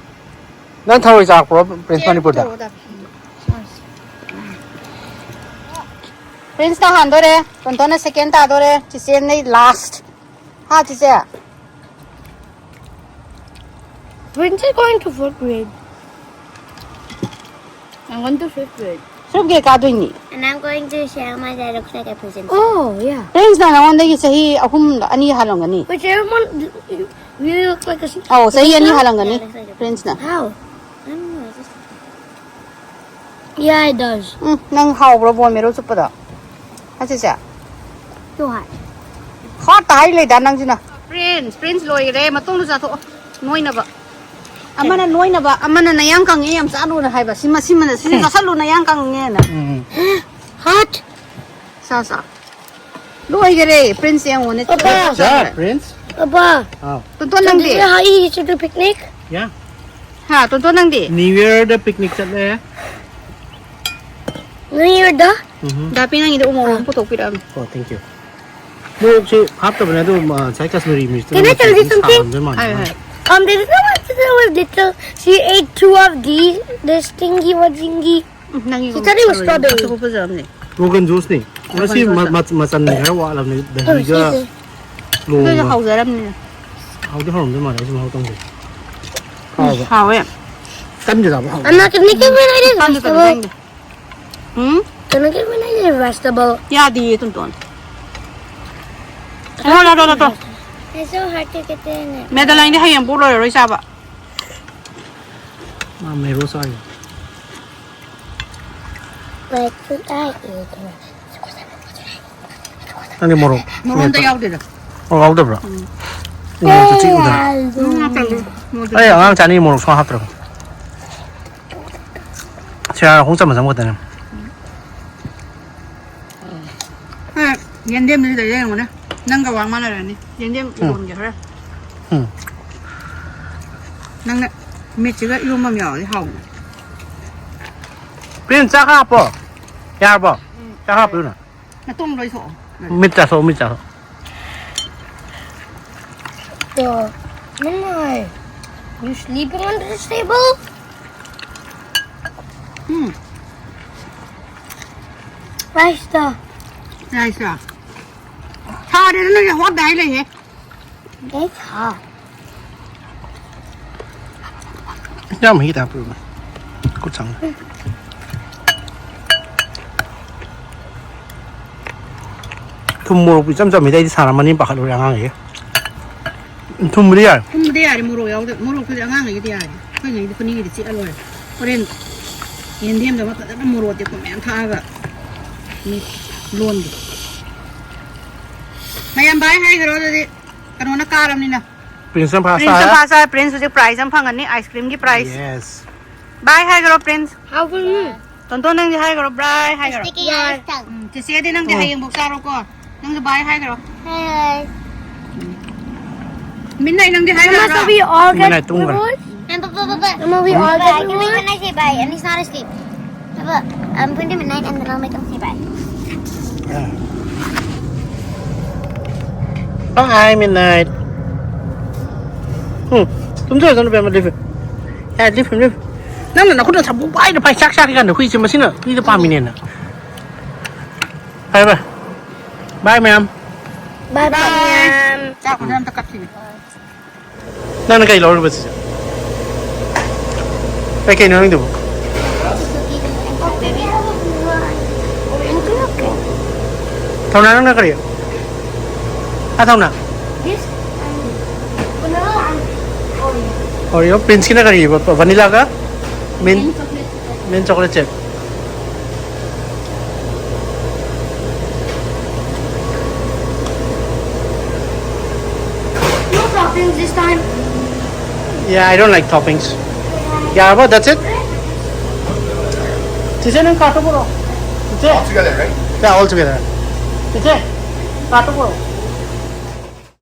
ꯅꯪ ꯊꯔꯣꯏ ꯆꯥꯔꯛꯄ꯭ꯔꯣ, ꯄ꯭ꯔꯤꯟꯁ, ꯃꯅꯤꯄꯨꯔꯗ? ꯄ꯭ꯔꯤꯟꯁꯅ ꯍꯥꯟꯗꯣꯔꯦ, ꯇꯣꯟꯇꯣꯟꯅ ꯁꯦꯀꯦꯟ ꯇꯥꯗꯣꯔꯦ, ꯆꯤꯆꯦꯅ ꯂꯥꯁ꯫ ꯍꯥ, ꯆꯤꯆꯦ? Prince is going to fourth grade. I'm going to fifth grade. Fifth grade ꯀꯥꯗꯣꯏꯅꯤ. And I'm going to share my dialogue like a present. Oh, yeah. ꯄ꯭ꯔꯤꯟꯁꯅ ꯅꯉꯣꯟꯗꯒꯤ ꯆꯍꯤ ꯑꯍꯨꯝ ꯑꯅꯤ ꯍꯥꯜꯂꯝꯒꯅꯤ. Whichever one, you look like a. ꯑꯧ, ꯆꯍꯤ ꯑꯅꯤ ꯍꯥꯜꯂꯝꯒꯅꯤ Yeah, looks like a. ꯄ꯭ꯔꯤꯟꯁꯅ. How? I don't know. I just. Yeah, it does. ꯎꯝ, ꯅꯪ ꯍꯥꯎꯕ꯭ꯔꯣ ꯕꯣꯟ marrow ꯆꯨꯞꯄꯗꯣ? ꯍꯥ, ꯆꯤꯆꯦ? Too hot. ꯍꯥꯠꯇ ꯍꯥꯏ ꯂꯩꯗ ꯅꯪꯁꯤꯅ. ꯄ꯭ꯔꯤꯟꯁ, ꯄ꯭ꯔꯤꯟꯁ ꯂꯣꯏꯈꯔꯦ, ꯃꯇꯨꯡꯗ ꯆꯥꯊꯣꯛꯑꯣ, ꯅꯣꯏꯅꯕ. ꯑꯃꯅ ꯅꯣꯏꯅꯕ, ꯑꯃꯅ ꯅꯌꯥꯡ ꯀꯪꯉꯦ ꯌꯥꯝ ꯆꯥꯅꯨꯅ ꯍꯥꯏꯕ, ꯁꯤꯃ, ꯁꯤꯃꯅ, ꯁꯤ ꯆꯥꯁꯜꯂꯨ ꯅꯌꯥꯡ ꯀꯪꯉꯦꯅ. ꯎꯝ. Hot. ꯆꯥ, ꯆꯥ. ꯂꯣꯏꯈꯔꯦ, ꯄ꯭ꯔꯤꯟꯁ ꯌꯦꯡꯉꯣꯅꯦ. Papa. Yeah, Prince. Papa. Wow. ꯇꯣꯟꯇꯣꯟ Did ꯅꯪꯗꯤ? you know how you used to do picnic? Yeah. ꯍꯥ, ꯇꯣꯟꯇꯣꯟ ꯅꯪꯗꯤ? New Year ꯗ picnic ꯆꯠꯂꯦ. New Year ꯗ? ꯎꯝ. ꯗꯥꯄꯤ ꯅꯪꯒꯤꯗꯤ ꯎꯃꯣꯔꯣꯛ ꯑꯃ ꯄꯨꯊꯣꯛꯄꯤꯔꯛꯑꯝꯃꯦ. Oh, thank you. ꯃꯣꯔꯣꯛꯁꯦ ꯍꯥꯞꯇꯕꯅꯦ ꯑꯗꯨ, ꯉꯁꯥꯏ Kashmiri ꯃꯤꯔꯆꯇꯨ Can I tell you something? ꯁꯥꯔꯝꯗꯣꯏ ꯃꯥꯜꯂꯦ. ꯍꯥꯏꯌꯨ, ꯍꯥꯏꯌꯨ. Um, they didn't want to do a little. She ate two of these. This stingy, majingy. ꯎꯝ, ꯅꯪꯒꯤ She thought it was strawberry. ꯑꯇꯣꯞꯄ ꯐꯖꯕꯅꯦ. Rogan Josh ꯅꯦ. ꯉꯁꯤ ꯃ- ꯃ- ꯃꯆꯟ ꯈꯔ ꯋꯥꯠꯂꯕꯅꯦ. ꯗꯍꯤꯒ ꯁꯤꯁꯦ. ꯑꯗꯨꯁꯨ ꯂꯣꯡꯒ. ꯍꯥꯎꯖꯔꯝꯅꯤ. ꯍꯥꯎꯗꯤ ꯍꯥꯎꯔꯝꯗꯣꯏ ꯃꯥꯜꯂꯦ, ꯑꯩꯁꯨ ꯃꯍꯥꯎ ꯇꯪꯗꯦ. ꯍꯥꯎꯕ. ꯍꯥꯎꯋꯦ. ꯇꯟꯒ ꯆꯥꯕ ꯍꯥꯎꯕ. I'm not gonna give it. I didn't ꯄꯥꯝꯗꯦ, vegetable. ꯄꯥꯝꯗꯦ. ꯎꯝ? Gonna give it. I didn't vegetable. ꯌꯥꯗꯤꯌꯦ, ꯇꯣꯟꯇꯣꯟ. ꯂꯥꯛꯑꯣ, ꯂꯥꯛꯑꯣ, ꯂꯥꯛꯑꯣ, ꯂꯥꯛꯑꯣ. It's so hard to get in it. ꯃꯦꯗꯂꯥꯏꯟꯗꯤ ꯍꯌꯦꯡ ꯄꯣꯛ ꯂꯣꯏꯔꯔꯣꯏ ꯆꯥꯕ. ꯃꯥ ꯃꯦꯔꯣ ꯆꯥꯏ. Like, should I eat it? ꯅꯪꯗꯤ ꯃꯣꯔꯣꯛ ꯃꯣꯔꯣꯛ ꯑꯝꯇ ꯃꯦꯠꯄ- ꯌꯥꯎꯗꯦꯗ. ꯃꯣꯔꯣꯛ ꯌꯥꯎꯗꯕ꯭ꯔꯣ? ꯎꯝ. ꯃꯣꯔꯣꯛꯇ ꯆꯤꯛꯎꯗꯅ. ꯎꯝ, ꯉꯥꯛꯇꯪꯗꯤ ꯃꯣꯔꯣꯛ ꯑꯩ ꯑꯉꯥꯡ ꯆꯥꯅꯤ ꯃꯣꯔꯣꯛ ꯁꯨꯡꯍꯥꯞ ꯍꯥꯞꯇ꯭ꯔꯕ. ꯁꯤꯔꯥ ꯈꯣꯡ ꯆꯝꯕ ꯆꯝ ꯈꯛꯇꯅꯦ. ꯌꯦꯟꯗꯦꯝꯗꯨꯗꯤ ꯂꯩꯔ ꯌꯦꯡꯉꯨꯅꯦ꯫ ꯅꯪꯒ ꯋꯥ ꯃꯥꯟꯅꯔꯅꯤ꯫ ꯌꯦꯟꯗꯦꯝ ꯎꯝ꯫ ꯏꯔꯣꯟꯒꯦ ꯍꯣꯔꯦꯟ꯫ ꯎꯝ꯫ ꯅꯪꯅ ꯃꯤꯠꯁꯤꯒ ꯏꯔꯣꯝꯕ ꯑꯃ ꯌꯥꯎꯔꯗꯤ ꯍꯥꯎꯅꯤ꯫ ꯄ꯭ꯔꯤꯟꯁ, ꯆꯥꯛ ꯍꯥꯞꯄꯣ꯫ ꯌꯥꯔꯕꯣ? ꯎꯝ꯫ ꯆꯥꯛ ꯍꯥꯞꯄꯤꯌꯨꯅ꯫ ꯅꯇꯣꯝ ꯂꯣꯏꯊꯣꯛꯑꯣ꯫ ꯃꯤꯠ ꯆꯥꯊꯣꯛꯑꯣ, ꯃꯤꯠ ꯆꯥꯊꯣꯛꯑꯣ꯫ ꯌꯥ, ꯅꯪ ꯍꯥꯏ꯫ You sleeping under this table? Um. Rice ꯇ꯫ Rice ꯇ꯫ ꯁꯥꯔꯦꯗ ꯅꯣꯏꯒꯤ ꯍꯣꯠ ꯗꯥꯏ ꯂꯩꯍꯦ꯫ ꯑꯦ, ꯁꯥ꯫ ꯌꯥꯝ ꯍꯩ ꯇꯥꯏꯞ ꯇꯧꯋꯦ꯫ ꯈꯨꯠ ꯁꯪꯉꯦ꯫ ꯊꯨꯝ ꯃꯣꯔꯣꯛ ꯏꯆꯝ ꯆꯝꯃꯤꯗ ꯑꯩꯗꯤ ꯁꯥꯔꯝꯃꯅꯤ ꯄꯥꯈꯠꯂꯨꯔꯦ ꯑꯉꯥꯡꯈꯩ꯫ ꯊꯨꯝꯕꯨꯗꯤ ꯌꯥꯔꯦ꯫ ꯊꯨꯝꯕꯨꯗꯤ ꯌꯥꯔꯦ, ꯃꯣꯔꯣꯛ ꯌꯥꯎꯗ-, ꯃꯣꯔꯣꯛꯇꯨꯗꯤ ꯑꯉꯥꯡꯈꯩꯒꯤꯗꯤ ꯌꯥꯔꯦ꯫ ꯑꯩꯈꯣꯏꯉꯩꯗꯤ ꯈꯨꯅꯤꯡꯒꯤꯗꯤ ꯆꯤꯛꯑ ꯂꯣꯏꯔꯦ꯫ ꯍꯣꯔꯦꯟ ꯌꯦꯟꯗꯦꯝꯗꯨꯃ ꯐꯖꯅ ꯃꯣꯔꯣꯛ ꯑꯇꯦꯛꯄ ꯃꯌꯥꯝ ꯊꯥꯛꯑꯒ ꯃꯤ ꯂꯣꯟꯒꯦ꯫ ꯃꯌꯥꯝ bye ꯍꯥꯏꯈ꯭ꯔꯣ ꯑꯗꯨꯗꯤ꯫ ꯀꯩꯅꯣꯅ ꯀꯥꯔꯕꯅꯤꯅ꯫ ꯄ꯭ꯔꯤꯟꯁꯅ ꯐꯥꯔꯁ ꯄ꯭ꯔꯤꯟꯁꯅ ꯇꯥꯔꯦ꯫ ꯐꯥꯔꯁ ꯇꯥꯔꯦ꯫ ꯄ꯭ꯔꯤꯟꯁ ꯍꯧꯖꯤꯛ prize ꯑꯃ ꯐꯪꯒꯅꯤ, ice cream ꯒꯤ prize꯫ Yes꯫ Bye ꯍꯥꯏꯈ꯭ꯔꯣ, ꯄ꯭ꯔꯤꯟꯁ꯫ How will you? ꯇꯣꯟꯇꯣꯟ, ꯅꯪꯗꯤ ꯍꯥꯏꯈ꯭ꯔꯣ, bye ꯍꯥꯏꯈ꯭ꯔꯣ꯫ Sticky rice ꯇꯪ꯫ ꯎꯝ, ꯆꯦꯆꯦꯗꯤ ꯅꯪꯗꯤ ꯎꯝ꯫ ꯍꯌꯦꯡꯐꯥꯎ ꯆꯥꯔꯣꯀꯣ꯫ ꯅꯪꯁꯨ bye ꯍꯥꯏꯈ꯭ꯔꯣ꯫ Bye꯫ ꯃꯤꯠꯅꯥꯏ, ꯅꯪꯗꯤ ꯍꯥꯏꯈ꯭ꯔꯣ꯫ Mama, so we all get ꯃꯤꯠꯅꯥꯏ ꯇꯨꯝꯈ꯭ꯔꯦ꯫ Rewards? And Papa, Papa. Mama, we all get rewards? Bye. Can we say bye? And he's not asleep. Papa, I'm going to midnight and then I'll make him say bye. Bye, midnight. ꯎꯝ, ꯇꯨꯝꯊꯣꯛꯑꯣ, ꯇꯨꯝꯊꯣꯛꯑꯣ, ꯏꯕꯦꯝꯃ, leave him. ꯌꯥꯔꯦ, leave him, leave him. ꯅꯪꯅ ꯅꯈꯨꯠꯅ ꯁꯝꯕꯨ ꯄꯥꯏꯗ ꯄꯥꯏ, ꯆꯥꯛ ꯆꯥꯔꯤ ꯀꯥꯟꯗ ꯍꯨꯏꯁꯦ ꯃꯁꯤꯅ ꯍꯨꯏꯗ ꯄꯥꯝꯃꯤꯅꯦꯅ꯫ ꯐꯔꯦ, ꯐꯔꯦ꯫ Bye, ma'am꯫ Bye, bye, ma'am꯫ ꯆꯥꯛ ꯃꯊꯟ ꯑꯝꯇ ꯀꯛꯈꯤꯒꯦ꯫ ꯅꯪꯅ ꯀꯩ ꯂꯧꯔꯤꯕ ꯁꯤꯁꯦ? ꯀꯩ ꯀꯩꯅꯣ ꯅꯪꯗꯨꯕꯨ? ꯊꯧꯅꯥ, ꯅꯪꯅ ꯀꯔꯤ? ꯑꯥ, ꯊꯧꯅꯥ? Oreo, ꯄ꯭ꯔꯤꯟꯁꯀꯤꯅ ꯀꯔꯤꯕ? ꯚꯅꯤꯂꯥꯒ? ꯃꯤꯟ? ꯃꯤꯟ chocolate shake. No toppings this time. Yeah, I don't like toppings. ꯌꯥꯔꯕꯣ? That's it? ꯆꯤꯆꯦ, ꯅꯪ ꯀꯥꯔꯠꯇꯣ ꯄꯨꯔꯛꯑꯣ꯫ ꯆꯤꯆꯦ꯫ All together, right? Yeah, all together. ꯆꯤꯆꯦ꯫ ꯀꯥꯇꯨ ꯀꯧꯔꯣ꯫